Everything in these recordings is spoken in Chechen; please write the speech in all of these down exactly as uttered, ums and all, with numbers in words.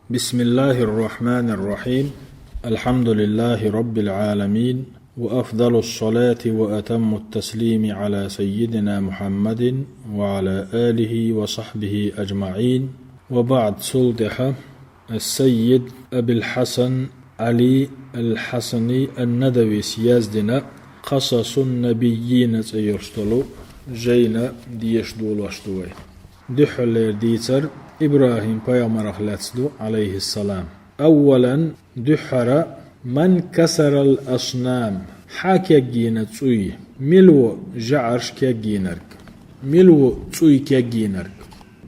بسم الله الرحمن الرحيم. الحمد لله رب العالمين، وأفضل الصلاة وأتم التسليم على سيدنا محمد وعلى آله وصحبه أجمعين. وبعد، цул тӀехьа ас-Саййид Абил Хьасан Ӏали ал-Хьасани ан-Надавис яздина «Къасасун-набиййин» цӀе йолуш долу жайна деша долош ду вай. Дуьххьарлера дийцар ИбрахӀим пайхамарах лаьцна ду, Ӏалайхиссалам. Аввалан, дуьххьара, ман касарал аснам, хьан кегйина цӀуй, мила ву жаӀарш кегйинарг? Мила ву цӀуй кегйинарг?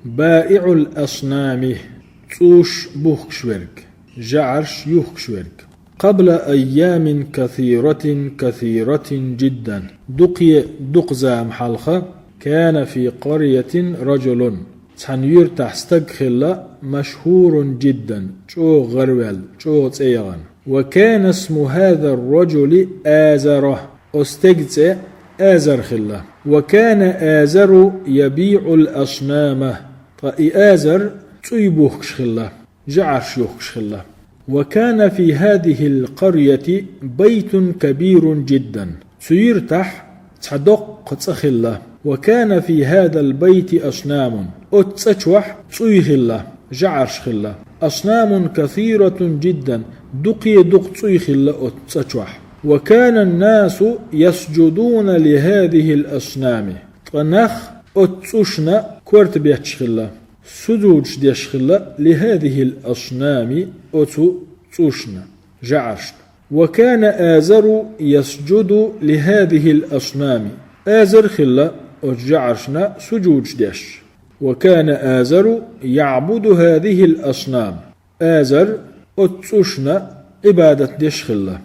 БаиӀул аснами, цӀуш бухкуш верг, жаӀарш юхкуш верг. Къабла айямин касиратин, касиратин жиддан. Дукхе дукха зама хьалха, кана фи къарятин ражулун, цхьана юьртахь стаг хилла, машхурун жиддан, чӀогӀа гӀараваьлла, чӀогӀа цӀе яхана. Ва кана исму хазар ражули Азара, оцу стеган цӀе Азар хилла. Ва кана Азару ябиӀул аснама, ткъа и Азар цӀуй бухкуш хилла, жаӀарш юхкуш хилла. Ва кана фи хазихил къаряти байтун кабирун жиддан. Цу юьртахь цхьа доккха цӀа хилла. Ва кана фи хазал байти аснамун. Оцу цӀа чохь цӀуй хилла, жаӀарш хилла. Аснамун касиратун жиддан. Дукхе дукха цӀуй хилла оцу цӀа чохь. Ва канан-насу ясжудуна ли хазихил аснами. Ткъа нах оцу цӀушна корта бетташ хилла. Сужудаш деш хилла, ли хазихил аснами, оцу цӀушна, жаӀаршна. Ва кана Азару ясжуду ли хазихил аснами. Азар хилла оцу жаӀаршна сужудаш деш. Ва кана Азару яӀбуду хазихил аснам. Азар оцу цӀушна Ӏибадат деш хилла.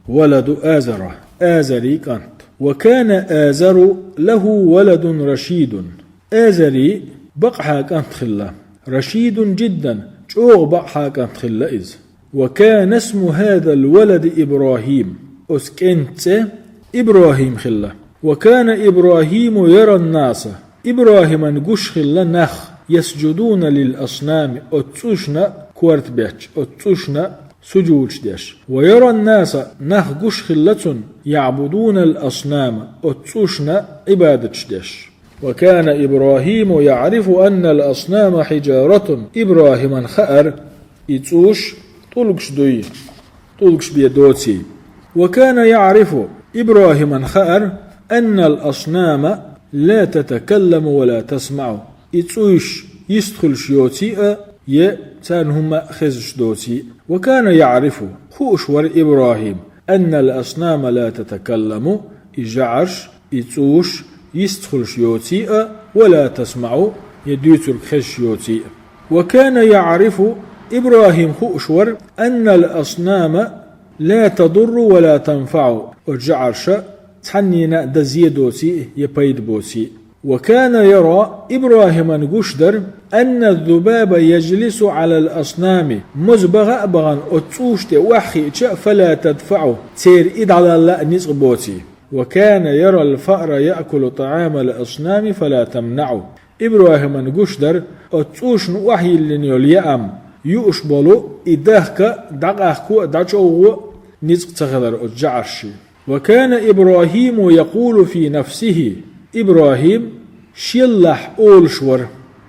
Валаду Азара, Азарий кӀант. Ва кана Азару лаху валадун рашидун. Азарий бакъахьа кӀант хилла. Рашидун жиддан, чӀогӀа бакъахьа кӀант хилла иза. Ва кана исму хазал валади ИбрахӀим. Оцу кӀентан цӀе ИбрахӀим хилла. Ва кана ИбрахӀиму яран-наса. ИбрахӀиман гуш хилла нах, ясжудуна лил аснами, оцу цӀушна корта бетташ, оцу цӀушна сужудаш деш. Ва яран-наса, нах гуш хилла цунна, яӀбудунал аснама, оцу цӀушна Ӏибадаташ деш. Ва кана ИбрахӀиму яӀрифу аннал аснама хьижаратун. ИбрахӀиман хаьара, и цӀуш тӀулгаш дуй, тӀулгаш бен доций. Ва кана яӀрифу, ИбрахӀиман хаьара, аннал аснама ла татакалламу ва ла тасмаӀу. И цӀуш йистхуьлуш йоций а, я царна хӀумма а хезаш доций а. Ва кана яӀрифу, хууш вара ИбрахӀим, аннал аснама ла татакалламу, и жаӀарш, и цӀуш йистхуьлуш йоций а, ва ла тасмаӀу, я дуьйцург хезаш йоций а. Ва кана яӀрифу, ИбрахӀим хууш вара, аннал аснама ла тадурру ва ла танфаӀу, оцу жаӀарша цхьаннена а дан зе доций а, я пайда боций а. Ва кана яра, ИбрахӀиман гуш дара, анна зубаба яжлису Ӏалал аснами, моза баха а бахана оцу цӀуш тӀе охьахиъча, фала тадфаӀу, церан и дӀалалла а ницкъ боций. Ва кана ярал фаъра яъкулу тӀаӀамал аснами фала тамнаӀу. ИбрахӀиман гуш дара, оцу цӀушна охьайиллина йолу яам юуш болу и дахка дӀакъахко а, дӀачӀогӀо а ницкъ ца хилар оцу жаӀаршийн. Ва кана ИбрахӀиму якъулу фи нафсихӀи, ИбрахӀим шеллахь олуш вара: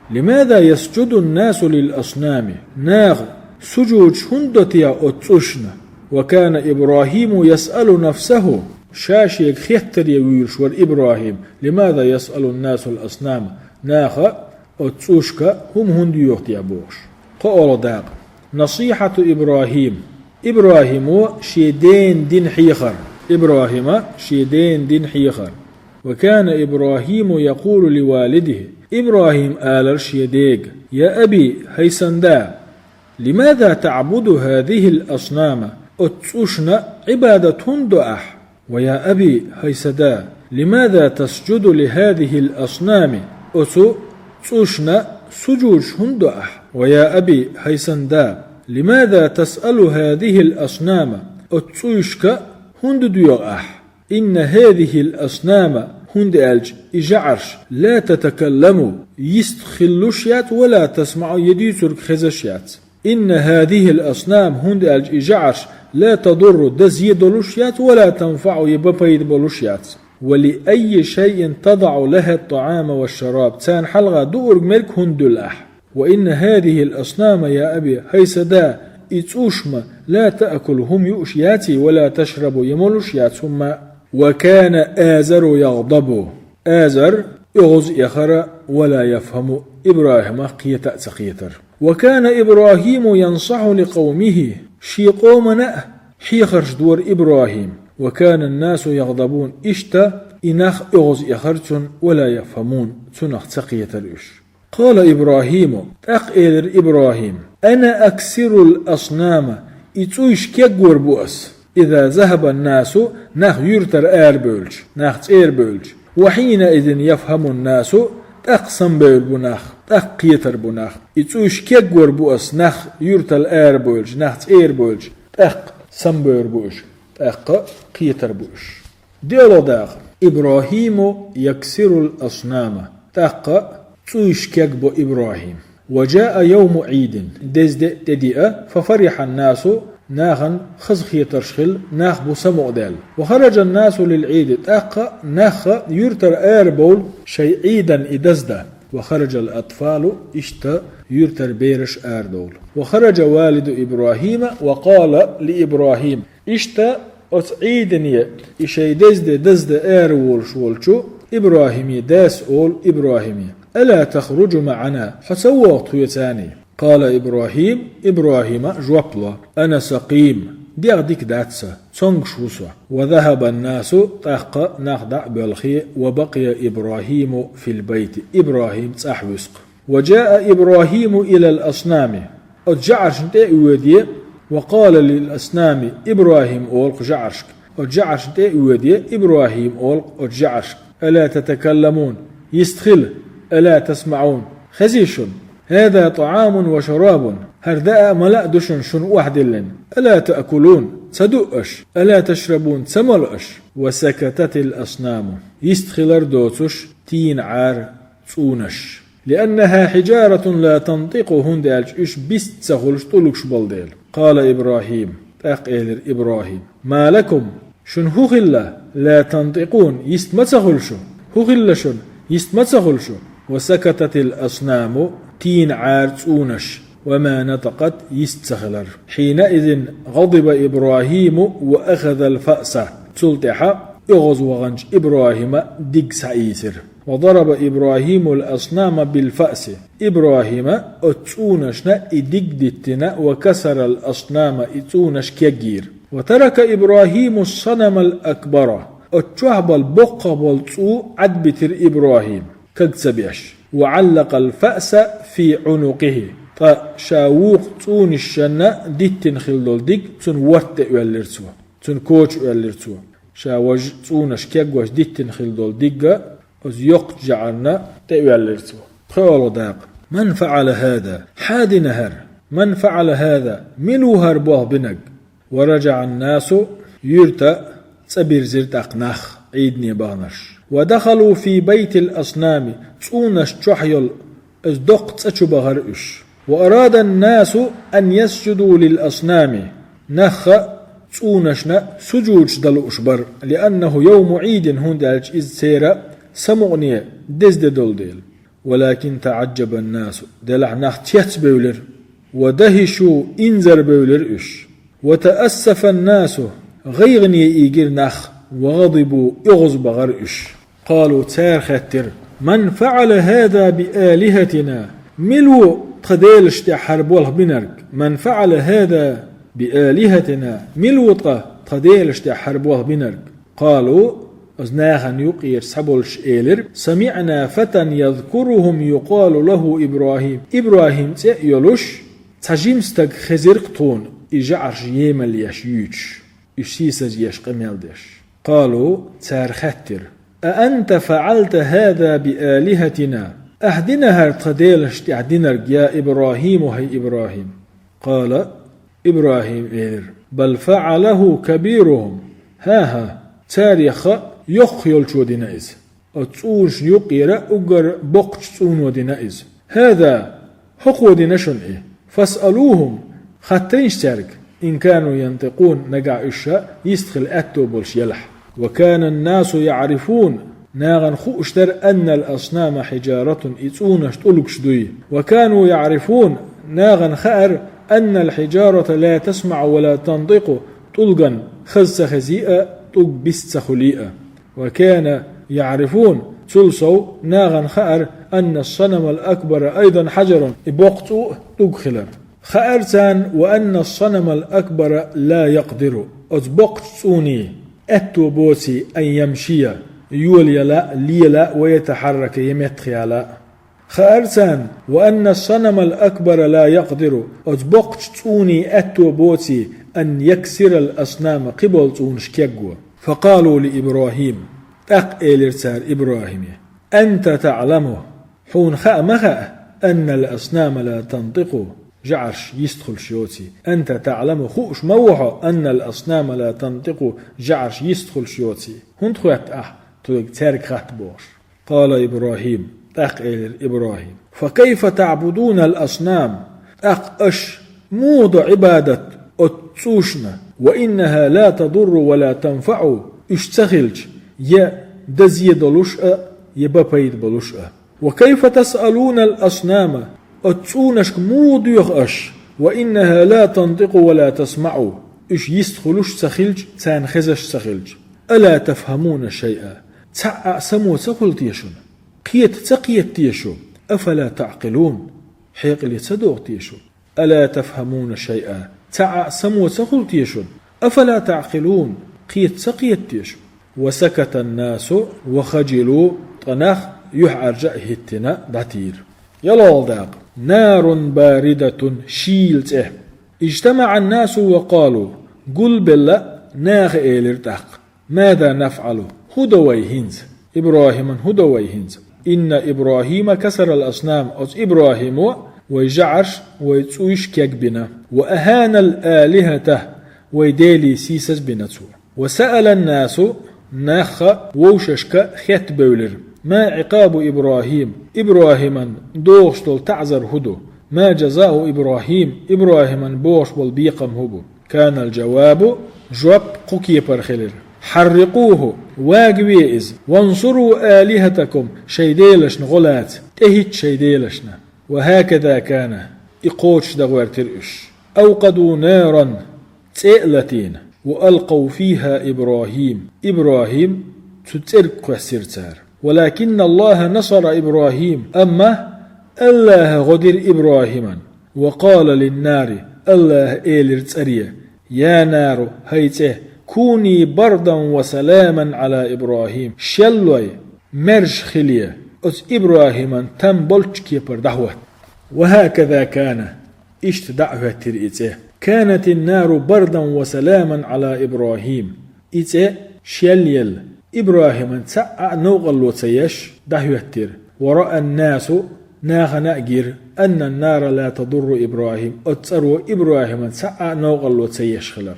«Лимаза ясжудун-насу лил-аснами?» Наха сужудаш хӀунда до те оцу цӀушна? Ва кана ИбрахӀиму ясъалу нафсахӀу, ша шега хеттаре вуьйлуш вара ИбрахӀим: «Лимаза ясъалун-насу ль-аснама?» Наха оцу цӀушка хӀума хӀунда йоьху те бохуш. КхоалгӀа дакъа. Насихьату ИбрахӀим. ИбрахӀимо шен дена дина хьехар. ИбрахӀима шен дена дина хьехар. Ва кана ИбрахӀиму якъулу ли валидихӀи. ИбрахӀим алар шен дега: «Я аби, хӀай сан да, лимаза таӀбуду хӀазихӀил аснама?» Оцу цӀушна Ӏибадат хӀунда до ахь? «Ва я аби, хӀай сан да, лимаза тасжуду ли хӀазихӀил аснами?» Оцу цӀушна сужудаш хӀунда до ахь? «Ва я аби, хӀай сан да, лимаза тасъалу хӀазихӀил аснама?» Оцу цӀушка хӀунда доьгӀу ахь? «Инна хӀазихӀил аснама», хӀунда аьлча и жаӀарш, «ла татакалламу», йистхуьлуш яц, «ва ла тасмаӀу», я дуьйцург хезаш яц. إن هذه الأصنام, хӀунда аьлча и жаӀарш, لا تضر, дан зе долуш яц, ولا تنفع, я бан пайда болуш яц. ولأي شيء تضع لها الطعام والشراب, царна хьалха дуург-мерг хӀунда дуьллу ахь? وإن هذه الأصنام يا أبي, хӀай сан да, и цӀуш-м, لا تأكل, хӀума юуш яций, ولا تشرب, я молуш яц хӀумма. وكان آزر يغضب, Азар оьгӀаз эхара, ولا يفهم, ИбрахӀимах кхета а ца кхетара. وكان إبراهيم ينصح لقومه, шен къомана а хьехарш дора ИбрахӀим. وكان الناس يغضبون, иштта и нах оьгӀаз эхара цунна, ولا يفهمون, цунах ца кхетара уьш. قال إبراهيم, тӀаккха элира ИбрахӀима: أنا أكسر الأصنام, и цӀуйш кегвар бу ас. إذا ذهب الناس, нах юьртара арабевлча, нах цӀерабевлча. وحينئذ يفهم الناس, тӀаккха самабевр бу нах, тӀаккха кхетар бу нах. И цӀуйш кегвар бу ас, нах юьртал арабевлча, нах цӀерабевлча, тӀаккха самабевр бу уьш, тӀаккха кхетар бу уьш. ДиълагӀа дакъа. إبراهيم يكسر الأصنام. ТӀаккха цӀуйш кегбо ИбрахӀима. وجاء يوم عيد. Деза де тӀедеа, ففرح الناس, нахана хазахетарш хилла, нах бу самукъадаьлла. وخرج الناس للعيد. ТӀаккха нах юьртара арабовлу шайн Ӏийдан и даздан. وخرج الأطفال, иштта юьртара бераш арадовлу. وخرج والد إبراهيم وقال لإبراهيم. Иштта оцу Ӏийдане и шайн деза де даздан араволуш волчу ИбрахӀиман дас олу ИбрахӀиме: ألا تخرج معنا, хьо ца вогӀу тхоьца? قال إبراهيم, ИбрахӀима жоп ло: أنا سقيم, дегӀ дика дац сан, цомгуш ву со. وذهب الناس, тӀаккха нах дӀа а боьлхий, وبقي إبراهيم في البيت, ИбрахӀим цӀахь вуьсу-кх. وجاء إبراهيم إلى الأصنام. Оцу жаӀаршна тӀе а воьдий, وقال للأصنام, ИбрахӀима олу-кх жаӀаршка. Оцу жаӀаршна тӀе а воьдий, ИбрахӀима олу-кх оцу жаӀаршка: ألا تتكلمون, йист хила, ألا تسمعون, хезий шуна? هذا طعام وشراب, хӀара даа а, мала а ду шуна, шуна охьадиллина. ألا تأكلون, ца дуу аша? ألا تشربون, ца молу аша? وسكتت الأصنام, йист хилар доцуш, тийна Ӏара цӀунаш. لأنها حجارة لا تنطق, хӀунда аьлча уьш бист ца хуьлуш, тӀулгаш болу дела. قال إبراهيم, тӀаккха элира ИбрахӀима: ما لكم, шуна хӀун хилла? لا تنطقون, йист ма ца хуьлу шу? ХӀун хилла шуна, йист ма ца хуьлу шу? وسكتت الأصنام, тийна Ӏара цӀунаш. وما نطقت, йист ца хилар. حينئذ غضب إبراهيم وأخذ الفأس. Цул тӀаьхьа оьгӀаз ваханчу ИбрахӀима диг схьаийцира. وضرب إبراهيم الأصنام بالفأس. ИбрахӀима оцу цӀунашна и диг диттина, وكسر الأصنام, и цӀунаш кегйира. وترك إبراهيم الصنم الأكبر. Оцу чохь болу боккхах болу цӀу Ӏадбитира ИбрахӀима, каг ца беш. وعلق الفأس في عنقه. Ткъа ша вукху цӀунашна диттина хилла долу диг цуьнан ворта тӀе оьллира цо. Цуьнан коча оьллира цо. Ша важа цӀунаш кегвеш диттина хилла долу диг а оцу йоккхачу жаӀарна тӀеоьллира цо. ПхоьалгӀа дакъа. من فعل هذا؟ Хьан дина хӀара? من فعل هذا؟ Мила ву хӀара болх бинарг? ورجع الناس, юьрта цӀа бирзира тӀаккха нах, Ӏийдане баханарш. ودخلوا في بيت الأصنام, цӀунаш чохь йолу иза доккха цӀа чу бахара уьш. وأراد الناس أن يسجدوا للأصنام. Нах а цӀунашна сужудаш дан лууш бара, لأنه يوم عيد, хӀунда аьлча иза церан самукъане деза де долу дела. ولكن تعجب الناس, делахь нах цецбевлира, ودهشوا, инзарбевлира уьш. وتأسف الناس, гӀайгӀане ийгира нах, وغضبوا, оьгӀаз бахара уьш. قالوا, цара хаьттира: من فعل هذا بآلهتنا؟ Мила ву тхан делаш тӀехь хӀара болх бинарг? من فعل هذا بآلهتنا؟ Мила ву ткъа тхан делаш тӀехь хӀара болх бинарг? قالوا, оцу нахана юкъера цхьаболуш элира: سمعنا فتى يذكرهم يقال له إبراهيم. ИбрахӀим цӀе а йолуш, цхьа жима стаг хезира-кх тхуна, и жаӀарш емал еш юьйцуш, уьш сийсаз еш къамел деш. قالوا, цара хаьттира: أأنت فعلت هذا بآلهتنا؟ Ахь дина хӀара тхан делаш тӀехь динарг, я ИбрахӀим, хӀай ИбрахӀим? قال, ИбрахӀим элира: بل فعله كبيرهم. ХӀан-хӀа, царех а йоккха йолчо дина иза. Оцу цӀунашна юкъера уггар боккхачу цӀуно дина иза. هذا, хӀокхо дина шуна и. فاسألوهم, хаттийша цаьрга, إن كانوا ينطقون, нагахь уьш йистхила аьтто болуш елахь. وكان الناس يعرفون, нахана хууш дара, أن الأصنام حجارة, и цӀунаш тӀулгаш дуй. وكانوا يعرفون, нахана хаьара, أن الحجارة لا تسمع ولا تنطق, тӀулгана хаза ца хезий а, тӀулг бист ца хуьлий а. وكان يعرفون, цул сов нахана хаьара, أن الصنم الأكبر أيضا حجر, и боккха цӀу а тӀулг хилар. Хаьара царна, وأن الصنم الأكبر لا يقدر, оцу боккхачу цӀуний аьтто боций, أن يمشي, йолаяла а, лела а, ويتحرك, я меттахъяла а. Хаьара царна, وأن الصنم الأكبر لا يقدر, оцу боккхачу цӀуний аьтто боций, أن يكسر الأصنام, кхиболу цӀунаш кегго. فقالوا لإبراهيم, тӀаккха элира цара ИбрахӀиме: أنت تعلم, хьуна хаа ма хаьа, أن الأصنام لا تنطق, жӀараш йистхуьлуш йоций? أنت تعلم, хууш ма ву хьо, أن الأصنام لا تنطق, жӀараш йистхуьлуш йоций? ХӀунда хоьтту ахь цуьнга цаьрга хатта бохуш? قال إبراهيم, тӀаккха элира ИбрахӀима: فكيف تعبدون الأصنام, тӀаккха аша муха до Ӏибадат оцу цӀушна, وإنها لا تضر ولا تنفع, уьш ца хилча, я дан зе долуш а, я бан пайда болуш а? وكيف تسألون الأصنام, оцу цӀунашка муха доьху аша, وإنها لا تنطق ولا تسمع, уьш йистхуьлуш а ца хилча, царна хезаш а ца хилча? ألا تفهمون شيئا, цхьаъ а само ца хуьлу те шуна? Кхета ца кхета те шу? أفلا تعقلون, хьекъале ца догӀу те шу? ألا تفهمون شيئا, цхьаъ а само ца хуьлу те шуна? أفلا تعقلون, кхета ца кхета те шу? وسكت الناس وخجلوا, ткъа нах юьхьӀаьржа а хӀиттина дӀатийра. ЯлхолгӀа дакъа. نار باردة, шийла цӀе. اجتمع الناس وقالوا, гулбелла наха элира тӀаккха: ماذا نفعل, хӀун до вай хӀинца? ИбрахӀиман хӀун до вай хӀинца? إن إبراهيم كسر الأصنام, оцу ИбрахӀимо вай жӀараш, вай цӀуйш кегбина. وأهان الآلهة, вай делий сийсаз бина цо. وسأل الناس, нахха вовшашка хетта бевлира: ما عقاب إبراهيم, ИбрахӀиман догӀуш долу таӀзар хӀун ду? ما جزاء إبراهيم, ИбрахӀиман бохуш болу бекхам хӀун бу? كان الجواب, жоп кху кепара хилира: حرقوه, вагаве иза, وانصروا آلهتكم, шайн делашна гӀо лаца, тӀехӀитта шайн делашна. وهكذا كان, и кхочушдан гӀоьртира уьш. أوقدوا نارا, цӀе а латийна, وألقوا فيها إبراهيم, ИбрахӀим цу цӀерга кхоьссира цара. ولكن الله نصر إبراهيم, амма АллахӀа гӀо дира ИбрахӀиман. وقال للنار, АллахӀа элира цӀаре: يا نار, хӀай цӀе, كوني بردا وسلاما على إبراهيم, шеллой, маьрша хиле, оцу ИбрахӀиман там болчу кепара дӀахӀотта. وهكذا كان, иштта дӀа а хӀоьттира и цӀе. كانت النار بردا وسلاما على إبراهيم. И цӀе шелъелла, ИбрахӀиман цхьа а новкъарло ца еш, дӀахӀоьттира. ورأى الناس, нахана а гира, أن النار لا تضر إبراهيم, оцу цӀаро ИбрахӀиман цхьа а новкъарло ца еш хилар.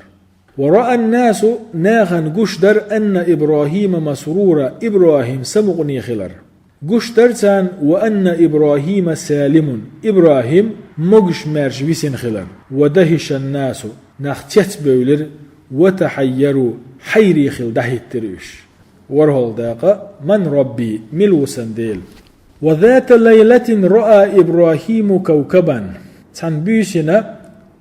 ورأى الناس, нахана гуш дара, أن إبراهيم مسرورا, ИбрахӀим самукъане хилар. Гуш дара царна, وأن إبراهيم سالم, ИбрахӀим могуш-маьрша висина хилар. ودهش الناس, нах цецбевлира, وتحيروا, хьайре хилла дӀахӀиттира уьш. ВорхӀалгӀа дакъа. من ربي, мила ву сан Дела? وذات ليلة رأى إبراهيم كوكبا. Цхьана буьйсина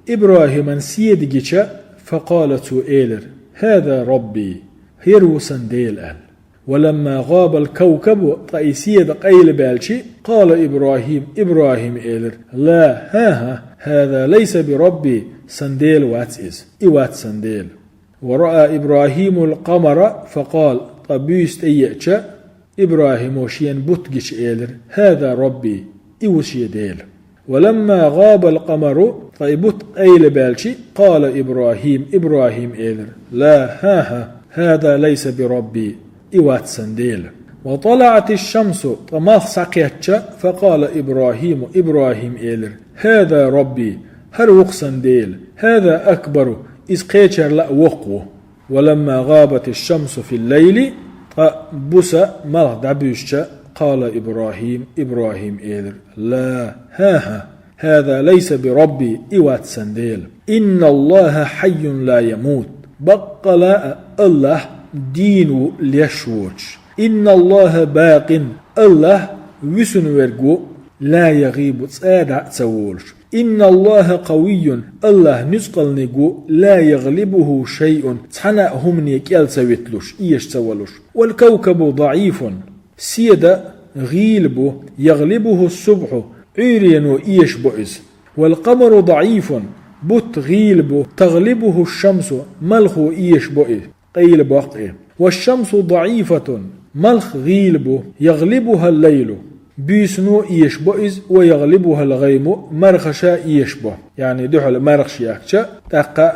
ИбрахӀиман седа гича, فقال, цо элира: هذا ربي, хӀара ву сан Дела, аьлла. ولما غاب الكوكب, ткъа и седа къайлабаьлчи, قال إبراهيم, ИбрахӀима элира: لا, хӀан-хӀа, هذا ليس بربي, сан Дела вац иза, и вац сан Дела. ورأى إبراهيم القمر فقال, ткъа буьйса тӀееача, ИбрахӀимо шена бутт гича элира: هذا ربي, и ву шен Дела. ولما غاب القمر, ткъа и бутт къайлабаьлчи, قال إبراهيم, ИбрахӀима элира: لا, хӀан-хӀа, هذا ليس بربي, и вац сан Дела. وطلعت الشمس, ткъа малх схьакхаьчча, فقال إبراهيم, ИбрахӀима элира: هذا ربي, хӀара ву-кх сан Дела, هذا أكبر, иза кхечарла а воккха ву. ولما غابت الشمس في الليل, ткъа буса малх дӀабуьзча, قال إبراهيم, ИбрахӀима элира: لا, хӀан-хӀа, هذا ليس بربي, и вац сан Дела. إن الله حي لا يموت. Баккъала а АллахӀ дийна ву, леш воцуш. إن الله باق, АллахӀ вуьсун верг ву, لا يغيب, цкъа а дӀа а ца волуш. إن الله قوي, АллахӀ нуьцкъалниг ву, لا يغلبه شيء, цхьана а хӀумане кӀел ца виталуш, эша ца валуш. والكوكب ضعيف, седа гӀийла бу, يغلبه الصبح, Ӏуьйрено эша бо иза. والقمر ضعيف, бутт гӀийла бу, تغلبه الشمس, малхо эша бо и, къайлабоккху и. والشمس ضعيفة, малх гӀийла бу, يغلبها الليل, буьйсано эша бо иза, ويغلبها الغيم, мархаша эша бо. Яъни дуьхьал мархаш яьккхича, тӀаккха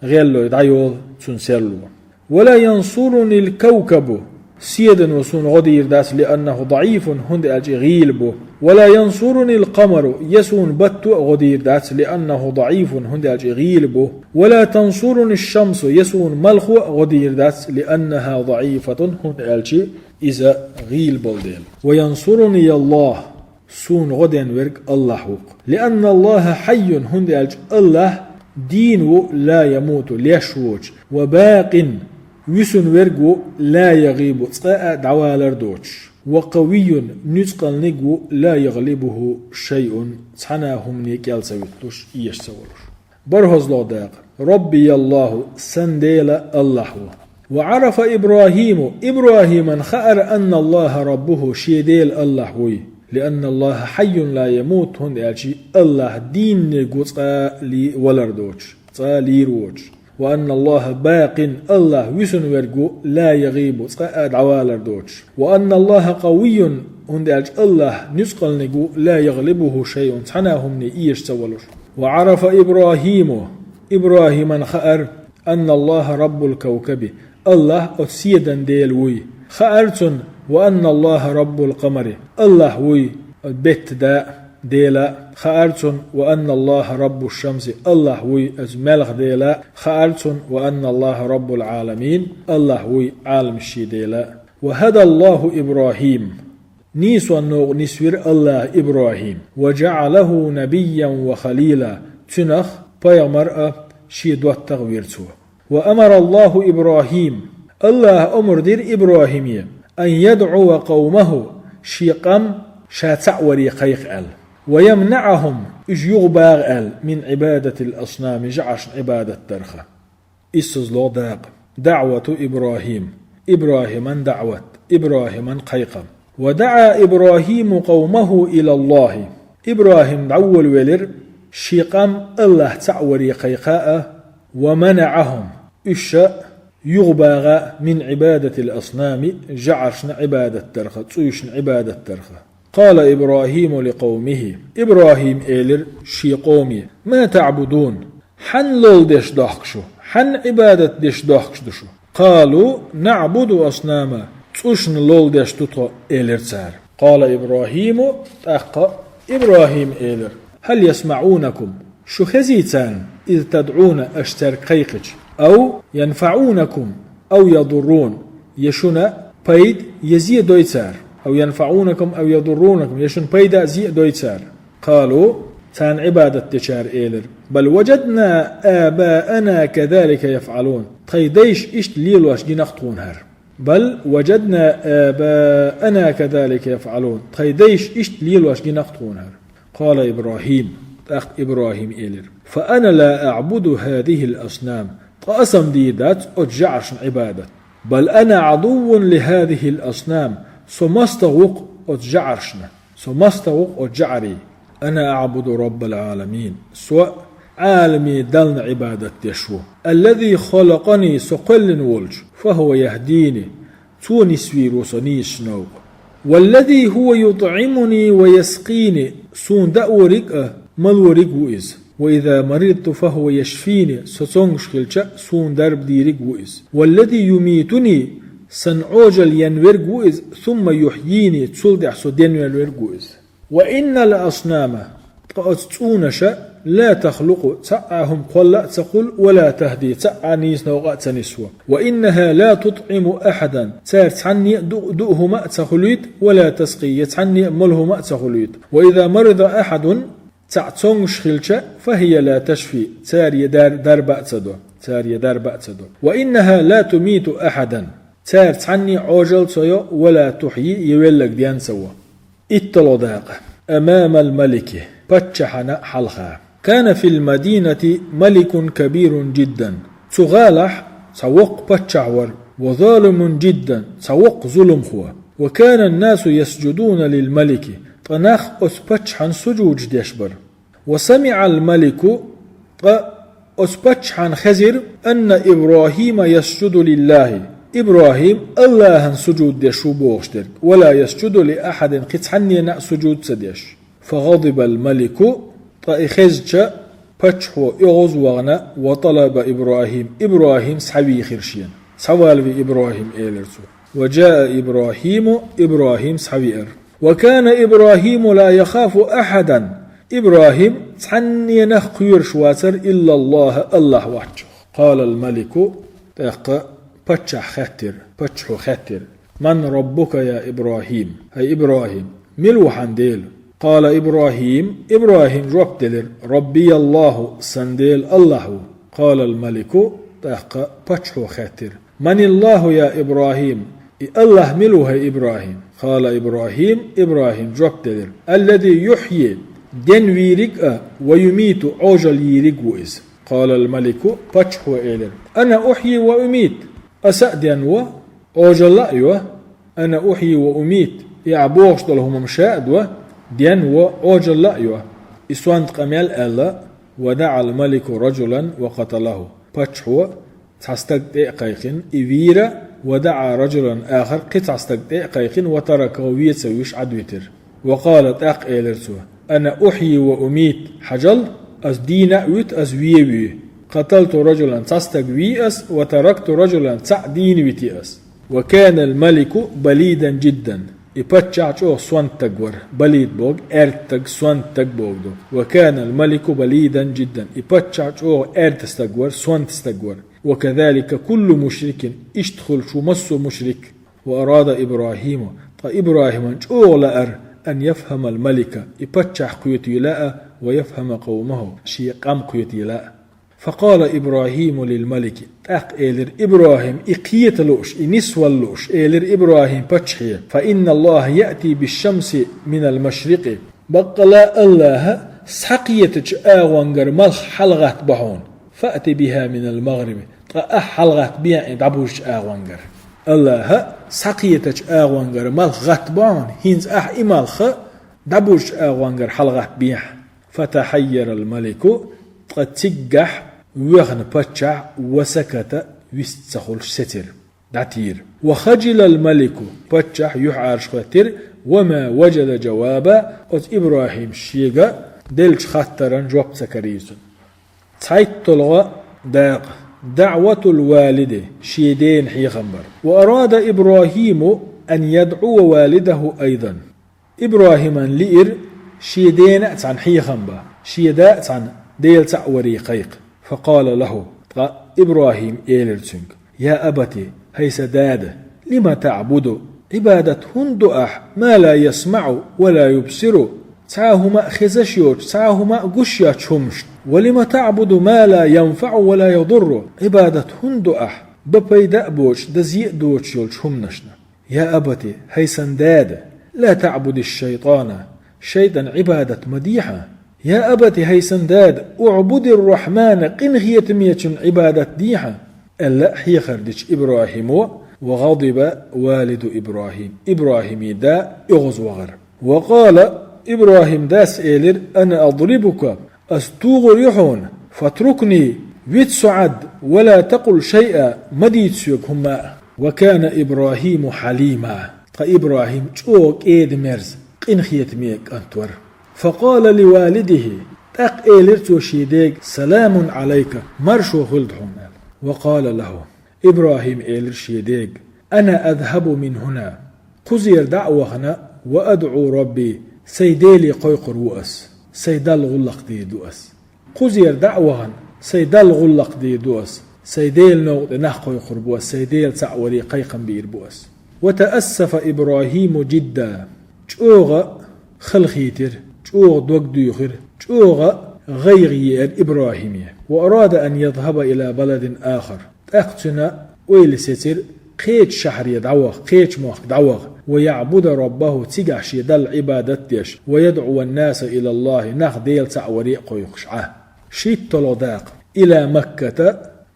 а гӀеллой дӀайолу цуьнан серло. ولا ينصرني الكوكب, седано суна гӀо дийр дац, لأنه ضعيف, хӀунда аьлча и гӀийла бу. ولا ينصرني القمر, я суна батто а гӀо дийр дац, لأنه ضعيف, хӀунда аьлча и гӀийла бу. ولا تنصرني الشمس, я суна малхо а гӀо дийр дац, لأنها ضعيفة, хӀунда аьлча иза гӀийла болу дела. وينصرني الله, суна гӀо ден верг АллахӀ ву-кх. لأن الله حي, хӀунда аьлча АллахӀ дийна ву, لا يموت, леш воцуш, وباق, вуьсун верг ву, لا يغيب, цкъа а дӀавалар доцуш, وقوي, нуьцкъалниг ву, لا يغلبه شيء, цхьана а хӀумане кӀел ца виталуш, эша ца волуш. БархӀазло дакъа. ربي الله, сан Дела АллахӀ ву. وعرف إبراهيم, ИбрахӀиман хаьара, أن الله ربه, шен Дела АллахӀ вуй. لأن الله حي لا يموت, хӀунда аьлча АллахӀ дийна верг ву, цкъа а ли-, валар доцуш, цкъа а лийр воцуш. وأن الله باق, АллахӀ вуьсун верг ву, لا يغيب, цкъа а дӀавалар доцуш. وأن الله قوي, хӀунда аьлча АллахӀ нуьцкъалниг ву, لا يغلبه شيء, цхьана а хӀумане эша ца валуш. وعرف إبراهيم, ИбрахӀиман хаьара, أن الله رب الكوكب, АллахӀ оцу седан Дела вуй. Хаьара цунна, وأن الله رب القمر, АллахӀ вуй оцу беттан да, Дела, хаьара цунна, وأن الله رب الشمس, АллахӀ вуй оцу маьлхан Дела, хаьара цунна, وأن الله رب العالمين, АллахӀ вуй Ӏаламашийн Дела. وهدى الله إبراهيم, нийсонна новкъа нисвира АллахӀа ИбрахӀим. وجعله نبيا وخليلا, цуьнах пайхамар а, шен доттагӀа а вира цо. وأمر الله إبراهيم, АллахӀа омра дира ИбрахӀиме, أن يدعو قومه, шен къам ша цхьаъ варе кхайкха аьлла. ويمنعهم, уьш юхабагӀа аьлла, من عبادة الأصنام, жӀарашна Ӏибадат дарх. Иссазло дакъа. دعوة إبراهيم, ИбрахӀиман даӀват, ИбрахӀиман кхайкхам. ودعا إبراهيم قومه إلى الله, ИбрахӀим дӀаволавелира шен къам АллахӀ цхьаъ варе кхайкха а, ومنعهم, уьш а юхабагӀа, من عبادة الأصنام, жӀарашна Ӏибадат дарх, цӀуйшна Ӏибадат дарх. قال إبراهيم لقومه, ИбрахӀима элира шен къоме: ما تعبدون, хьанна лолла деш дохку шу, хьанна Ӏибадат деш дохкуш ду шу? قالوا نعبد أصناما, цӀушна лолла деш ду тхо, элира цара. قال إبراهيم, тӀаккха ИбрахӀима элира: هل يسمعونكم, шу хезий царна, إذ تدعون, аша цаьрга кхайкхича, أو ينفعونكم أو يضرون, я шуна пайда, я зе дой цара, أو ينفعونكم أو يضرونكم, я шуна пайда а, зе а дой цара? قالوا, царна Ӏибадат дечара элира: بل وجدنا آباءنا كذلك يفعلون, тхайн дайша иштта лелош гина-кх тхуна хӀара. بل وجدنا آباءنا كذلك يفعلون, тхайн дайша иштта лелош гина-кх тхуна хӀара. قال إبراهيم, тӀаккха ИбрахӀима элира: فأنا لا أعبد هذه الأصنام, ткъа аса-м дийр дац оцу жӀарашна Ӏибадат. بل أنا عدو لهذه الأصنام, со мостагӀа ву-кх оцу жӀарашна, со мостагӀа ву-кх оцу жӀарийн. أنا أعبد رب العالمين, со Ӏаламийн Далла Ӏибадат деш ву. الذي خلقني, со кхоьллина волчу, فهو يهدين, цо нисвийр ву со нийсачу новкъа. والذي هو يطعمني ويسقين, суна даориг а, малориг а ву иза. وإذا مرضت فهو يشفين, со цомгуш хилча а, суна дарба дийриг а ву иза. والذي يميتني, сан Ӏожалла енверг а ву иза, ثم يحيين, цул тӀаьхьа со денвенверг а ву иза. وإن الأصنام, ткъа оцу цӀунаша, لا تخلق, цхьа а хӀума кхолла а ца хуьлу, ولا تهدي, цхьа а нийса новкъа а ца нисво. وإنها لا تطعم أحدا, цара цхьанне а ду-, дуу хӀума а ца хуьлуьйту, ولا تسقي, я цхьанне а молу хӀума а ца хуьлуьйту. وإذا مرض أحد, цаӀ цомгуш хилча, فهي لا تشفي, цара е дар-, дарба а ца до, цара е дарба а ца до. وإنها لا تميت أحدا, цара цхьанне а Ӏожал ца йо, ولا تحيي, е велларг ден ца во. ИтталгӀа дакъа. أمام الملك, паччахьана хьалха. كان في المدينة ملك كبير جدا. Цу гӀалахь цхьа воккха паччахь вар, وظالم جدا, цхьа воккха зуламхо. وكان الناس يسجدون للملك, ткъа нах оцу паччахьан сужудаш деш бар. وسمع الملك, ткъа оцу паччахьан хезира, أن إبراهيم يسجد لله, ИбрахӀим АллахӀан сужуд деш ву бохуш дерг, ولا يسجد لأحد, кхин цхьаннена а сужуд ца деш. فغضب الملك, ткъа и хезча, паччахьо оьгӀаз вахана, وطلب إبراهيم, ИбрахӀим схьавийхира шена. Схьавалаве ИбрахӀим, элира цо. وجاء إبراهيم, ИбрахӀим схьавеара. وكان إبراهيم لا يخاف أحدا, ИбрахӀим цхьанненах кхоьруш вацара, إلا الله, АллахӀ воцчух. قال الملك, тӀаккха паччахь хаьттира, паччахьо хаьттира: من ربك يا إبراهيم؟ ХӀай ИбрахӀим, мила ву хьан Дела? قال إبراهيم, ИбрахӀим жоп делира: ربي الله, сан Дела АллахӀ ву. قال الملك, тӀаккха паччахьо хаьттира: من الله يا إبراهيم؟ И АллахӀ мила ву, хӀай ИбрахӀим? قال إبراهيم, ИбрахӀим жоп делира: الذي يحيي, ден вийриг а, ويميت, Ӏожал йийриг ву иза. قال الملك, паччахьо элира: أنا أحيي وأميت, аса а ден во, Ӏожалла а йо. أنا أحيي وأميت, и ахь бохуш долу хӀума ша а до, ден во, Ӏожалла а йо. И сонта къамел аьлла, ودعا الملك رجلا وقتله. Паччахьо цхьа стаг тӀе а кхайкхина, и вийра, ودعا رجلا آخر, кхин цхьа стаг тӀе а кхайкхина, وتركه, вен ца вуьйш Ӏадвитира. وقال, тӀаккха элира цо: أنا أحيي وأميت, хьажал, ас дийна а вуьту, ас вен а вуьй. قتلت رجلا, цхьа стаг вий ас, وتركت رجلا, цхьаъ дийна вити ас. وكان الملك بليدا جدا. И паччахь чӀогӀа сонта стаг вара. Балид боху аьрда стаг, сонта стаг боху ду. وكان الملك بليدا جدا. И паччахь чӀогӀа аьрда стаг вара, сонта стаг вара. وكذلك كل مشرك. Иштта хуьлуш ву массо а мушрик. وأراد إبراهيم. Ткъа ИбрахӀиман чӀогӀа лаьара أن يفهم الملك. И паччахь кхетий лаьа, ويفهم قومه. Шен къам кхетий лаьа. فقال إبراهيم للملك. ТӀаккха элира ИбрахӀим, и кхета лууш, и нисвала лууш, элира ИбрахӀим паччахье: فإن الله يأتي بالشمس من المشرق. Баккъала АллахӀа схьакхетачу агӀонгара малх хьалагӀаттабо хьуна. فأت بها من المغرب. Ткъа ахь хьалагӀаттабехьа и дӀабужучу агӀонгара. АллахӀа схьакхетачу агӀонгара малх гӀаттабо хьуна, хӀинца ахь и малх дӀабужучу агӀонгара хьалагӀаттабехьа. فتحير الملك, ткъа циггахь воьхна паччахь, وسكت, вист ца хуьлуш сецира, дӀатийра. وخجل الملك, паччахь юьхьӀаьржа хӀоьттира, وما وجد جوابا, оцу ИбрахӀима шега деллачу хаттаран жоп ца карийра цунна. ЦхьайтталгӀа дакъа. دعوة الوالد, шен дена хьехам бар. وأراد إبراهيم أن يدعو والده أيضا. ИбрахӀиман лиира шен дена а цхьаьна хьехам бан, шен да а цхьаьна Дела цхьаъ варе кхайкха. فقال له, ткъа ИбрахӀима элира цуьнга: يا أبت, хӀай сан дада, لم تعبد, Ӏибадат хӀунда до ахь, ما لا يسمع ولا يبصر, цхьа а хӀума а хезаш йоцуш, цхьа а хӀума а гуш йоцуш хӀуманашна? ولم تعبد ما لا ينفع ولا يضر, Ӏибадат хӀунда до ахь, бан пайда а боцуш, дан зе а доцуш йолчу хӀуманашна? يا أبت, хӀай сан дада, لا تعبد الشيطان, шайтӀан Ӏибадат ма де хьан. يا أبت, хӀай сан дада, اعبد الرحمن, къинхетамечун Ӏибадат де хьан, аьлла хьехар дича ИбрахӀимо, وغضب والد إبراهيم, ИбрахӀиман да оьгӀазвахара. وقال, ИбрахӀиман дас элира: أنا أضربك, ас тухур ю хьуна, فاتركني, вита со Ӏад, ولا تقل شيئا, ма дийца соьга хӀумма а. وكان إبراهيم حليما, ткъа ИбрахӀим чӀогӀа кӀеда-мерза, къинхетаме кӀант вара. فقال لوالده, тӀаккха элира цо шен дега: سلام عليك, маршо хуьлда хьуна, аьлла. وقال له, ИбрахӀима элира шен дега: أنا أذهب من هنا, кхузера дӀа а вахана, وأدعو ربي, сайн Деле кхойкхур ву ас, сайн Далла гӀуллакх дийр ду ас. Кхузера дӀа а вахана, сайн Далла гӀуллакх дийр ду ас, сайн Делан новкъа тӀе нах кхойкхур бу ас, сайн Дела цхьаъ варе кхайкхам бийр бу ас. وتأسف إبراهيم جدا, чӀогӀа халахийтира, чӀогӀа дог дуьйхира чӀогӀа гӀайгӀа еара ИбрахӀиме. وأراد أن يذهب إلى بلد آخر. ТӀаккха цуьнан ойла сецира кхечу шахьаре дӀаваха, кхечу мохк дӀаваха. ويعبد ربه, цигахь шен Далла Ӏибадат деш. ويدعو الناس إلى الله, нах Дела цхьаъ варе а кхойкхуш Ӏа. ШийтталгӀа дакъа. إلى مكة,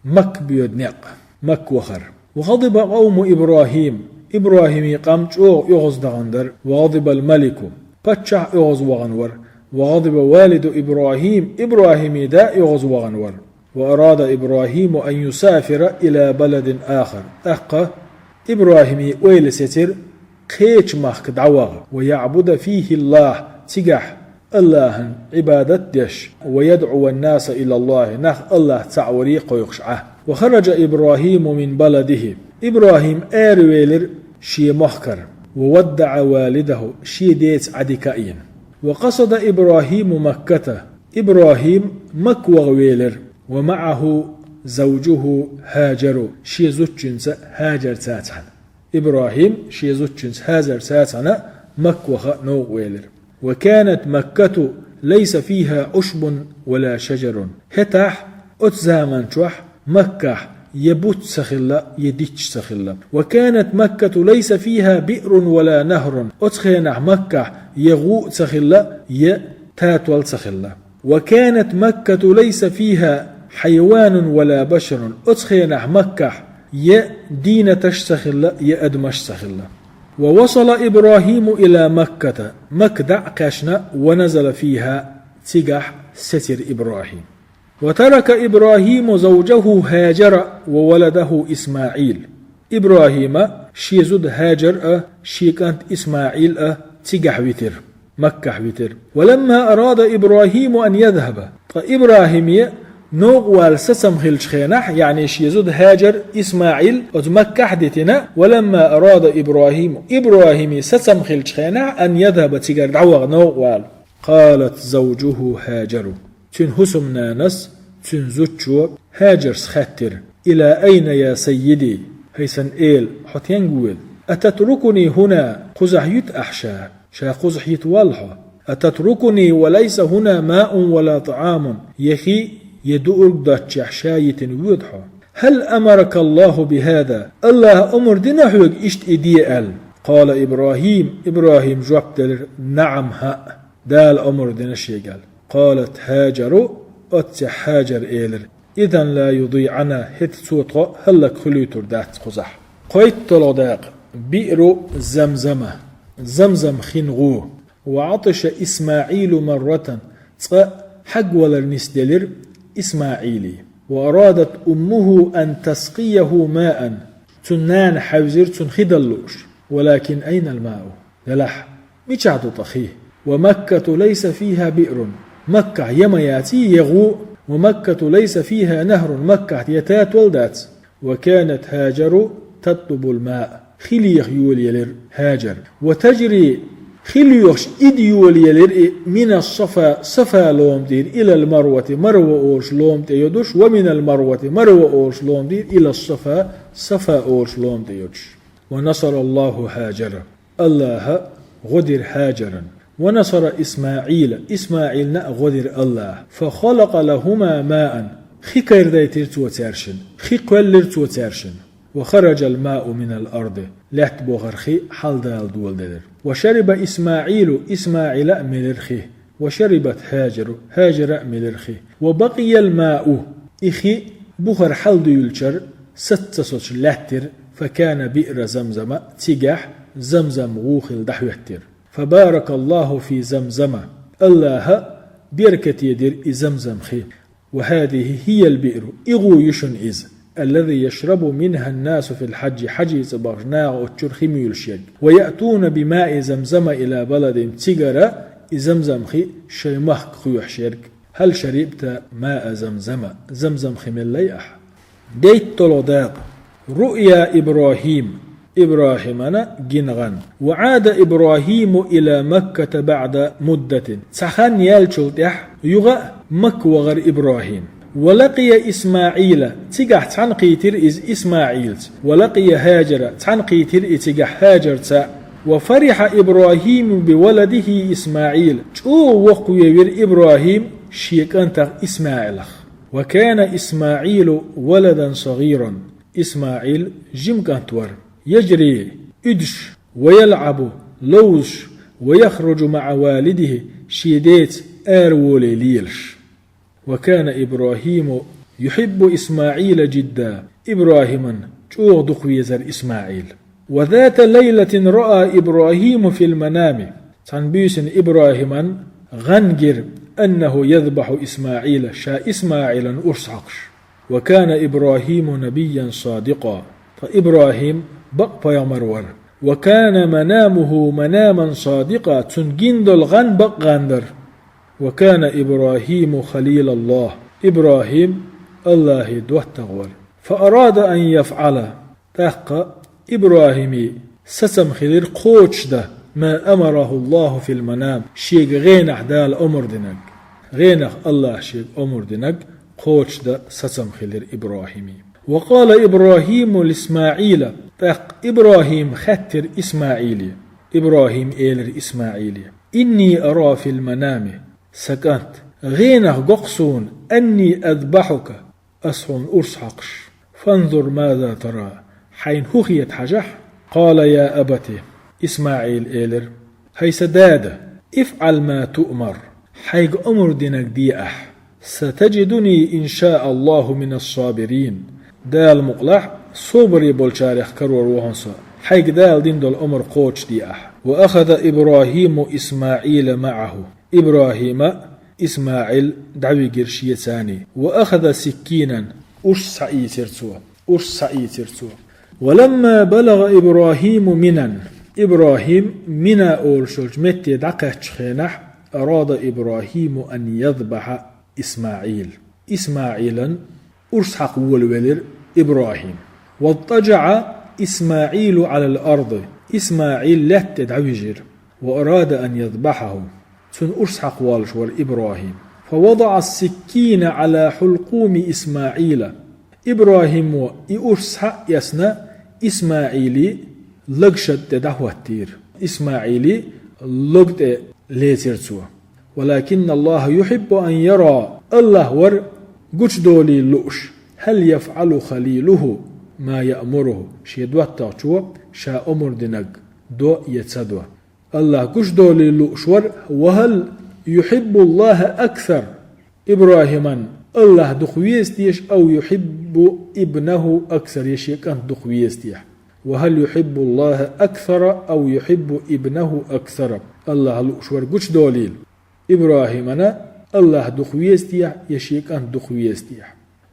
Макка боьду некъ, Макка вахар. وغضب قوم إبراهيم, ИбрахӀимин къам чӀогӀа оьгӀаздахана дара. وغضب الملك, паччахь а оьгӀазвахана вара. وغضب والد إبراهيم, ИбрахӀимин да а оьгӀазвахана вара. وأراد إبراهيم أن يسافر إلى بلد آخر. ТӀаккха ИбрахӀиме ойла сецира кхечу махка дӀаваха. ويعبد فيه الله, цигахь АллахӀан Ӏибадат деш. ويدعو الناس إلى الله, нах АллахӀ цхьаъ варе а кхойкхуш Ӏа. وخرج إبراهيم من بلده. ИбрахӀим аравелира шен махкара. وودع والده, шен деца Ӏадика а йина. وقصد إبراهيم مكة. ИбрахӀим Макка ваха велира. ومعه زوجه هاجر, шен зудчуьнца ХӀажарца цхьаьна. ИбрахӀим шен зудчуьнца ХӀажарца цхьаьна Макка ваха новкъа велира. وكانت مكة ليس فيها عشب ولا شجر. ХӀетахь, оцу заман чохь Маккахь я буц ца хилла, я дитташ ца хилла. وكانت مكة ليس فيها بئر ولا نهر. Оцу хенахь Маккахь я гӀу а ца хилла, я татол ца хилла. وكانت مكة ليس فيها حيوان ولا بشر. Оцу хенахь Маккахь я дийнаташ ца хилла, я адамаш ца хилла. ووصل إبراهيم إلى مكة. Макка дӀа а кхаьчна, ونزل فيها, цигахь сецира ИбрахӀим. وترك إبراهيم زوجه هاجر وولده إسماعيل. ИбрахӀима шен зуда ХӀажар а, шен кӀант ИсмаӀил а цигахь витира. Маккахь витира. ولما أراد إبراهيم أن يذهب. Ткъа ИбрахӀиме новкъа вала сацам хиллачу хенахь, яъни шен зуда ХӀажар, ИсмаӀил оцу Маккахь а дитина, ولما أراد إبراهيم, ИбрахӀиме сацам хиллачу хенахь, أن يذهب, цигара дӀаваха новкъа вала. قالت زوجه هاجر. Цуьнан хӀусамнанас, цуьнан зудчо ХӀажарс хаьттира: إلى أين يا سيدي؟ ХӀай сан эла, хьо стенга воьду? أتتركني هنا؟ Кхузахь юьту ахь ша? Ша кхузахь йита воллу хьо? أتتركني وليس هنا ماء ولا طعام؟ Я хи, я дуург доццушехь ша йитина воьду хьо? هل أمرك الله بهذا؟ АллахӀа омра дина хьоьга иштта и де аьлла? قال إبراهيم, ИбрахӀима жоп делира: نعم, хӀаъ, Дала омра дина шега аьлла. قالت هاجر, оццехь ХӀажара элира: إذن لا يضيعنا, хӀета цо тхо хӀаллакьхуьлуьйтур дац кхузахь. КхойтталгӀа дакъа. بئر زمزم. Замзам хин гӀу. وعطش إسماعيل مرة, цкъа хьагвалар нисделира ИсмаӀиле. وأرادت أمه أن تسقيه ماء, цуьнан нана хьаьвзира цунна хи дала лууш. ولكن أين الماء؟ Делахь, мичахь ду тӀаккха хи? ومكة ليس فيها بئر, Маккахь я ма яций я гӀу, ومكة ليس فيها نهر, Маккахь я татол дац. وكانت هاجر تطلب الماء, хи леха йолаелира ХӀажар. وتجري, хи лоьхуш ида йолаелира и, من الصفا, Сафа лома тӀера, إلى المروة, Марва олуш лома тӀе йодуш, ومن المروة, Марва олуш лома тӀера, إلى الصفا, Сафа олуш лома тӀе йодуш. ونصر الله هاجر. АллахӀа гӀо дира ХӀажарна. ونصر إسماعيل, ИсмаӀилна а гӀо дира АллахӀа. فخلق لهما ماء, хи карадайтира цо цаьршинна, хи кхоьллира цо цаьршинна. وخرج الماء من الأرض, лаьтта бохар хи хьалдала доладелира. وشرب إسماعيل, ИсмаӀила а мелира хи. وشربت هاجر, ХӀажара а мелира хи. وبقي الماء, и хи бухара хьалдуьйлучара саца ца соцуш лаьттира, فكان بئر زمزم, цигахь Замзам гӀу хилла дӀахӀоьттира. فبارك الله في زمزم, АллахӀа беркате дира и Замзам хи. وهذه هي البئر, и гӀу ю шуна иза, الذي يشرب منها الناس في الحج, хьажцӀа бахча наха оццуьра хи муьйлуш ерг. ويأتون بماء زمزم إلى بلدهم, цигара и Замзам хи шайн махка кхоьхьуш ерг. هل شربت ماء زمزم, Замзам хи меллай ахьа? ДейтталгӀа дакъа. رؤيا إبراهيم, ИбрахӀимана гина гӀан. وعاد إبراهيم إلى مكة بعد مدة. Цхьа хан яьллачул тӀаьхьа юха а Макка вахара ИбрахӀим. ولقي إسماعيل, цигахь цхьаьнакхийтира иза ИсмаӀилца. ولقي هاجر, цхьаьнакхийтира и цигахь ХӀажарца. وفرح إبراهيم بولده إسماعيل. ЧӀогӀа воккхавевира ИбрахӀим шен кӀантах ИсмаӀилах. وكان إسماعيل ولدا صغيرا. ИсмаӀил жима кӀант вара. يجري, уьдуш, ويلعب, ловзуш, ويخرج مع والده, шен деца араволий лелаш. وكان إبراهيم يحب إسماعيل جدا. ИбрахӀиман чӀогӀа дукха везара ИсмаӀил. وذات ليلة رأى إبراهيم في المنام. Цхьана буьйсанна ИбрахӀиман гӀан гира, أنه يذبح إسماعيل, ша ИсмаӀилан урс хьокхуш. وكان إبراهيم نبيا صادقا. Ткъа ИбрахӀим бакъ пайхамар вара. وكان منامه مناما صادقا. Цунна гина долу гӀан бакъ гӀан дара. وكان إبراهيم خليل الله. ИбрахӀим АллахӀан доттагӀа вара. فأراد أن يفعل. ТӀаккха ИбрахӀиме сацам хилира кхочушдан, ما أمره الله في المنام, шега гӀенах Дала омра динарг. ГӀенах АллахӀа шега омра динарг кхочушдан сацам хилира ИбрахӀиме. وقال إبراهيم لإسماعيل. ТӀаккха ИбрахӀима хаьттира ИсмаӀиле. ИбрахӀима элира ИсмаӀиле: إني أرى في المنام, сан кӀант, гӀенах го-кх суна, أني أذبحك, ас хьуна урс хьокхуш. فانظر ماذا ترى, хьайна хӀун хета хьажахь. قال يا أبت, ИсмаӀила элира: ХӀай сан дада, افعل ما تؤمر, хьайга омра динарг де ахь. ستجدني إن شاء الله من الصابرين. Дала мукъалахь, собаре болчарех карор ву хьуна со. Хьайга Дала дина долу омра кхочушде ахь. وأخذ إبراهيم إسماعيل معه. ИбрахӀима ИсмаӀил дӀавигира шеца. وأخذ سكينا, урс схьаийцира цо. Урс схьаийцира цо. ولما بلغ إبراهيم منى. ИбрахӀим Мина олуш йолчу метте дӀакхаьччу хенахь, أراد إبراهيم أن يذبح إسماعيل. ИсмаӀилан урс хьакха волавелира ИбрахӀим. واضطجع إسماعيل على الأرض. ИсмаӀил лаьтта тӀе дӀавижира. وأراد أن يذبحه. Цунна урс хьакха воллуш вара ИбрахӀим. فوضع السكين على حلقوم إسماعيل. ИбрахӀимо и урс схьа а эцна, ИсмаӀилан лагашна тӀе дӀахӀоттийра. ИсмаӀилан лаг тӀе лецира цо. ولكن الله يحب أن يرى, АллахӀ вара гучудолийла лууш, هل يفعل خليله ما يأمره, шен доттагӀчо ша омра динарг до я ца до. АллахӀ гучудолийла лууш вара, وهل يحب الله أكثر, ИбрахӀиман АллахӀ дукха веза теша, أو يحب ابنه أكثر, я шен кӀант дукха веза техьа. وهل يحب الله أكثر أو يحب ابنه أكثر. АллахӀ лууш вара гучудолийла. ИбрахӀимана АллахӀ дукха веза техьа, я шен кӀант дукха веза техьа.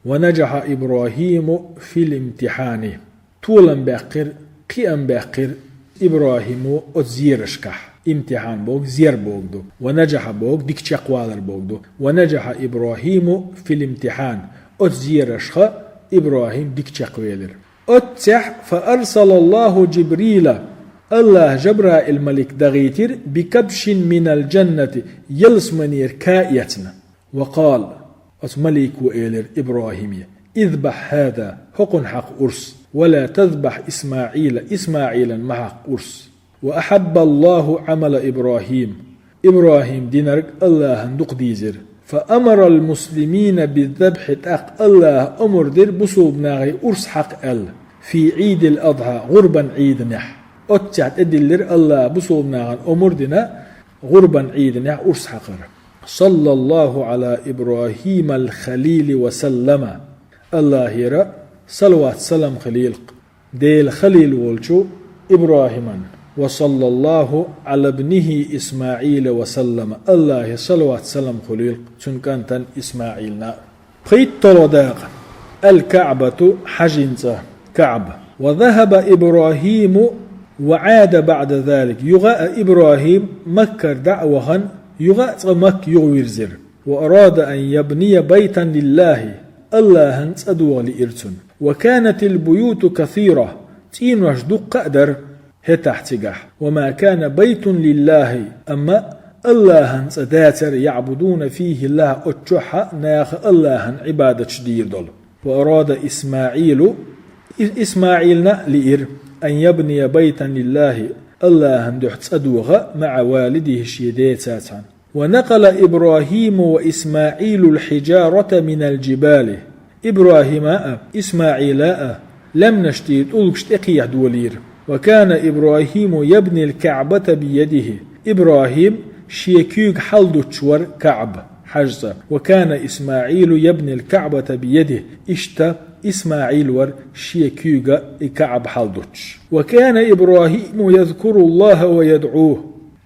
ونجح إبراهيم في الامتحان. Толам баьккхира, кхиам баьккхира ИбрахӀимо оцу зерашкахь. Имтихьан боху зер боху ду. ونجح боху дика чекхвалар боху ду. ونجح إبراهيم في الامتحان. Оцу зерашха ИбрахӀим дика чекхвелира. Оццехь فأرسل الله جبريل. АллахӀа Жабраил малик дахийтира بكبش من الجنة, ялсаманера ка эцна. وقال, оцу малико элира ИбрахӀиме: اذبح هذا, хӀокхунна хьакха урс, ولا تذبح إسماعيل, ИсмаӀилан ма хьакха урс. وأحب الله عمل إبراهيم. ИбрахӀима динарг АллахӀана дукха дийзира. فأمر المسلمين بالذبح, тӀаккха АллахӀа омра дира бусулба нахе урс хьакха аьлла, في عيد الأضحى, гӀурбан Ӏийданехь. Оццехь тӀедиллира АллахӀа бусулба нахана омра дина гӀурбан Ӏийданехь урс хьакхар. صلى الله على إبراهيم الخليل وسلم. АллахӀера салават-салам хилийла-кх Делан халил волчу ИбрахӀиман. وصلى الله على ابنه إسماعيل وسلم. АллахӀера салават-салам хуьлийла-кх цуьнан кӀантана ИсмаӀилна. ПхийтталгӀа дакъа. الكعبة, хьажин цӀа, КаӀба. وذهب إبراهيم وعاد بعد ذلك. Юха а ИбрахӀим Маккара дӀа а вахана, юха а цкъа Макка юхавирзира. وأراد أن يبني بيتا لله. АллахӀана цӀа догӀа лиира цунна. وكانت البيوت كثيرة. ЦӀийнош дуккха а дара хӀетахь цигахь. وما كان بيت لله, амма АллахӀана цӀа дацара, يعبدون فيه الله, оцу чохь а наха АллахӀана Ӏибадаташ дийр долу. وأراد إسماعيل, И-, ИсмаӀилна а лиира, أن يبني بيتا لله, Аллахьан дуьхьа цӀа доха, مع والديه, шен деца цхьана. ونقل إبراهيم وإسماعيل الحجارة من الجبال. ИбрахӀима а, ИсмаӀила а лаьмнаш тӀера тӀулгаш тӀекхехьа долийра. وكان إبراهيم يبني الكعبة بيده. ИбрахӀим шен куьйга хьалдуттуш вара КаӀба, хьажцӀа. وكان إسماعيل يبني الكعبة بيده. Иштта ИсмаӀил вара шен куьйга и КаӀба хьалдуттуш. وكان إبراهيم يذكر الله ويدعوه.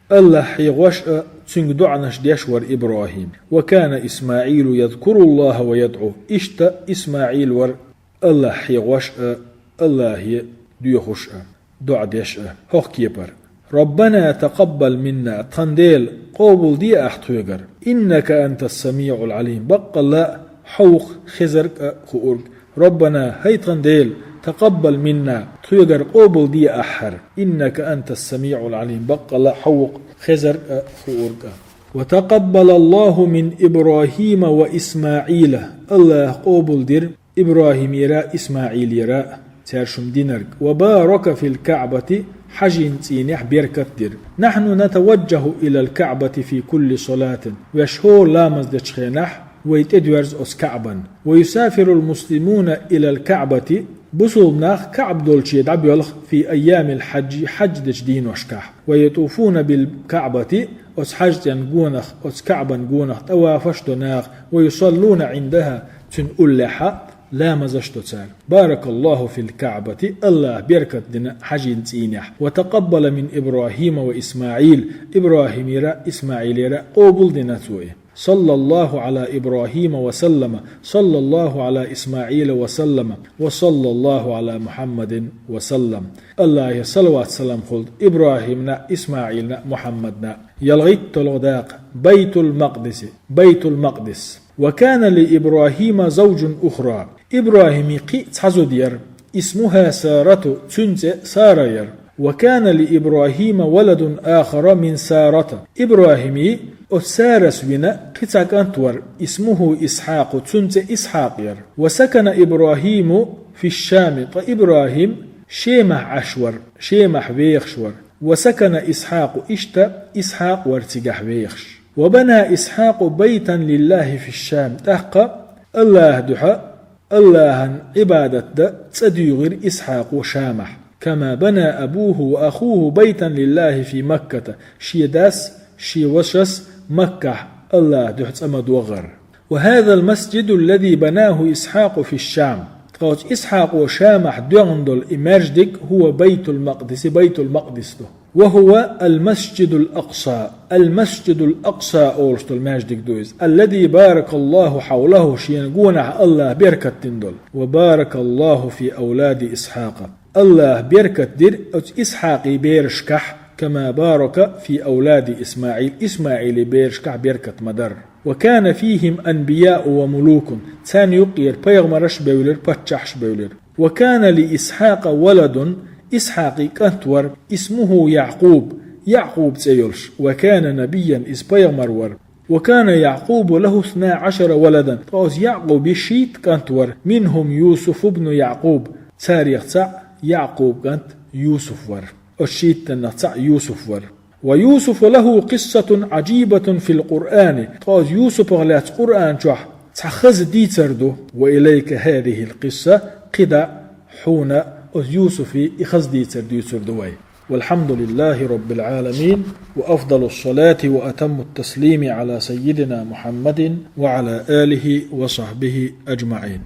Аллахь хьехош а, цуьнга доӀанаш деш вара ИбрахӀим. وكان إسماعيل يذكر الله ويدعوه. Иштта ИсмаӀил вара Аллахь хьехош а, Аллахье доьхуш а, доӀа деш а. ХӀокху кепара: ربنا تقبل منا, тхан Дела, къобалде ахь тхоьгара, إنك أنت السميع العليم, баккъалла а хьо ву-кх хезарг а, хуург. ربنا, хӀай тхан Дела, تقبل منا, тхоьгара къобалде ахь хӀара, إنك أنت السميع العليم, баккъалла а хьо ву-кх хезарг а, хуург а. وتقبل الله من إبراهيم وإسماعيل. Аллахь къобалдира ИбрахӀимера а, ИсмаӀилера а цаьршимма динарг. وبارك في الكعبة, хьажийн цӀийнехь беркат дира. نحن نتوجه إلى الكعبة في كل صلاة. Ваьш хӀора ламаз дечу хенахь вай тӀедоьрзу оцу КаӀбана. ويسافر المسلمون إلى الكعبة, бусулба нах КаӀба долче дӀабоьлху في أيام الحج, хьаж дечу дийношкахь. ويطوفون بالكعبة, оцу хьажцӀенна гонах, оцу КаӀбан гонах тӀавафаш до наха, ويصلون عندها, цуьнан уллехь а ламазаш до цара. بارك الله في الكعبة, Аллахь беркат дина хьажийн цӀийнехь. وتقبل من إبراهيم وإسماعيل, ИбрахӀимера а, ИсмаӀилера а къобалдина цо и. صلى الله على إبراهيم وسلم، صلى الله على إسماعيل وسلم، وصلى الله على محمد وسلم. Аллахьера салават-салам хуьлда ИбрахӀимна а, ИсмаӀилна а, Мухьаммадна а. ЯлхитталгӀа дакъа. Байтул-Макъдиси, Байтул-Макъдис. وكان لإبراهيم زوج أخرى. ИбрахӀиман кхин а цхьа зуда яра. اسمها سارة, цуьнан цӀе Сара яра. وكان لإبراهيم ولد آخر من سارة. ИбрахӀиман оцу Сарас вина кхин цхьа кӀант вара. اسمه إسحاق, цуьнан цӀе Исхьакъ яра. وسكن إبراهيم في الشام. Ткъа ИбрахӀим Шемахь Ӏаш вара, Шемахь вехаш вара. وسكن إسحاق, иштта Исхьакъ вара цигахь вехаш. وبنى إسحاق بيتا لله في الشام. ТӀаккха Аллахьан дуьхьа, Аллахьан Ӏибадат дан цӀа дуьйгӀира Исхьакъо Шамахь. كما بنى أبوه وأخوه بيتا لله في مكة. Шен дас, шен вашас Маккахь Аллахьан дуьхьа цӀа ма догӀара. وهذا المسجد الذي بناه إسحاق في الشام. Ткъа оцу Исхьакъо Шамахь доьгӀна долу и маьждиг هو بيت المقدس, Байтул-Макъдис ду. وهو المسجد الأقصى. Ал-Масжидул-Акъса олуш долу маьждиг ду иза. الذي بارك الله حوله, шена гонахь Аллахь беркат дина долу. وبارك الله في أولاد إسحاق. Аллахь беркат дира оцу Исхьакъан берашкахь, كما بارك في أولاد إسماعيل, ИсмаӀилан берашкахь беркат ма-дарра. وكان فيهم أنبياء وملوك. Царна юккъера пайхамарш а бевлира, паччахьаш а бевлира. وكان لإسحاق ولد, Исхьакъан кӀант вара, اسمه يعقوب, Якъуб цӀе йолуш. وكان نبيا, иза пайхамар вара. وكان يعقوب له اثنا عشر ولدا. Ткъа оцу Якъубан шийтта кӀант вара. منهم يوسف بن يعقوب. Царех цхьаъ Якъубан кӀант Юсуф вара. Оцу шийттаннах цхьаъ Юсуф вара. ويوسف له قصة عجيبة في القرآن. Ткъа оцу Юсупах лаьцна Къуръан чохь цхьа хаза дийцар ду. وإليك هذه القصة. КхидӀа хьуна оцу Юсуфан и хаза дийцар дуьйцур ду вай. والحمد لله رب العالمين، وأفضل الصلاة وأتم التسليم على سيدنا محمد وعلى آله وصحبه أجمعين.